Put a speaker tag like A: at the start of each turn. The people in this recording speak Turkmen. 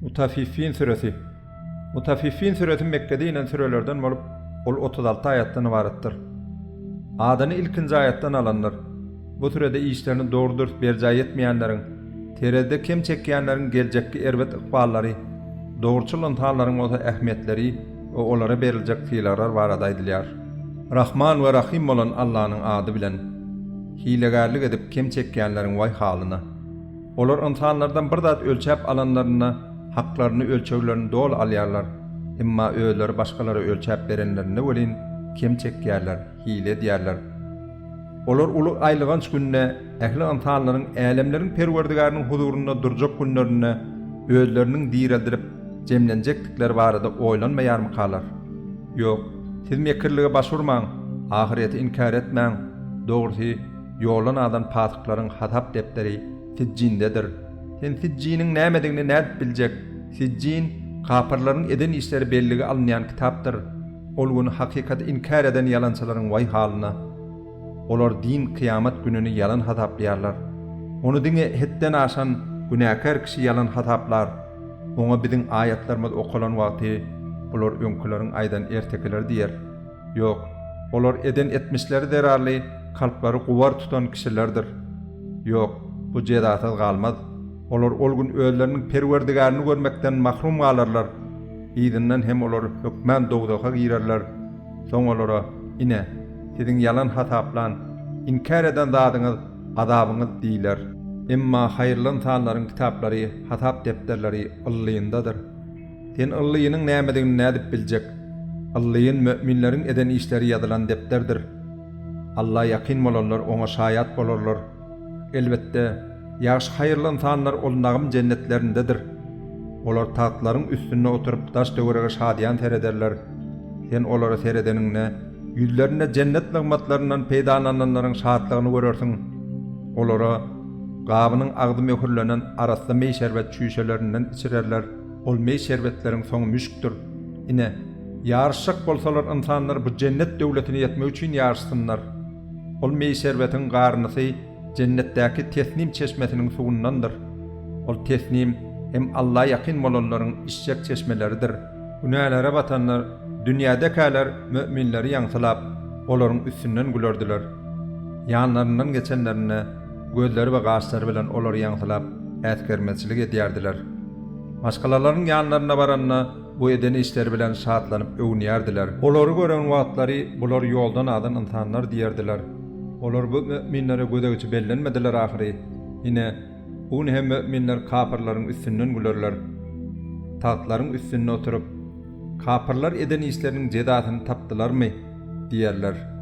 A: Mutaffifin süresi Mutaffifin süresi Mekgede inen sürelerden bolup, ol 36 aýatdan ybaratdyr. Adyny ilkinji aýatdan alandyr. Bu sürede işlerini dogry-dürs berjaý etmeýänleriň, terezide kem çekýänleriň geljekki erbet ykballary, dogruçyl ynsanlaryň bolsa ähmiýetleri we olara beriljek sylaglar barada aýdylýar. Rahman we Rahym bolan Allanyň ady bilen, hilegärlik edip kem çekýänleriň waý halyna! Olar ynsanlardan bir zat ölçäp alanlarynda haklaryny ölçeglerini doly alýarlar, emma özleri başgalara ölçäp berenlerinde welin kem çekýärler, hile edýärler. Olar uly aýylganç günde ähli ynsanlaryň älemleriň Perwerdigäriniň huzurynda durjak günlerinde özleriniň direldilip jemlenjekdikleri barada oýlanmaýarmykalar? Ýok, siz mekirlige baş urmaň, ahyreti inkär etmäň, dogrusy, ýoldan azan pasyklaryň hasap depderi Sijjindedir. Sen Sijjiniň nämedigini nädip biljek? Sijjin, kapyrlaryň eden işleri bellige alynýan kitapdyr. Ol gün hakykaty inkär eden ýalançylaryň waý halyna! Olar din kyýamat gününi ýalan hasaplaýarlar. Ony diňe hetden aşan günäkär kişi ýalan hasaplar. Oňa biziň aýatlarymyz okalan wagty, Bular öňküleriň aýdan ertekileri diýer. Ýok, olar eden etmişleri zerarly kalplary gubar tutan kişilerdir. Ýok, bu jezasyz galmaz. Olar ol gün özleriniň Perwerdigärini görmekden mahrum galarlar. Yzyndan hem olar hökmän dowzaha girerler. Soň olara, Ine, siziň ýalan hasaplan, inkär eden zadyňyz, azabyňyz diýler. Emma haýyrly ynsanlaryň kitaplary, hasap depderleri Yllyndadyr. Sen Yllynyň nämedigini nädip biljek? Yllyn möminleriň eden işleri ýazylan depderdir. Alla ýakyn bolanlar oňa şaýat bolarlar. Elbetde, ýagşy haýyrly ynsanlar ol nagym jennetlerindedir. Olar tagtlaryň üstünde oturyp daş-töwerege şadyýan serederler. Sen olara seredeniňde, ýüzlerinde jennet nygmatlaryndan peýdalananlaryň şatlygyny görersiň. Olara gabynyň agzy möhürlenen arassa meý-şerbet çüýşelerinden içirerler. Ol meý-şerbetleriň soňy müşkdür. Ine, ýaryşjak bolsalar ynsanlar bu jennet döwletine ýetmek üçin ýaryşsynlar. Ol meý-şerbetiň garynysy jennetdäki Tesnim çeşmesiniň suwundandyr. Ol Tesnim hem Alla ýakyn bolanlaryň içjek çeşmeleridir. Günälere batanlar dünýädekäler möminleri ýaňsylap, olaryň üstünden gülerdiler. Ýanlaryndan geçenlerinde gözleri we gaşlary bilen olary ýaňsylap, äsgermezçilik edýärdiler. Maşgalalaryň ýanlaryna baranda, bu eden işleri bilen şatlanyp öwünýärdiler. Olary gören wagtlary bular ýoldan azan ynsanlar diýerdiler. Olar bu möminlere gözegçi bellenmediler ahyry. Ine, bu gün hem möminler kapyrlaryň üstünden gülerler. Tagtlaryň üstünde oturyp, Kapyrlar eden işleriniň jezasyny tapdylarmy? diýerler.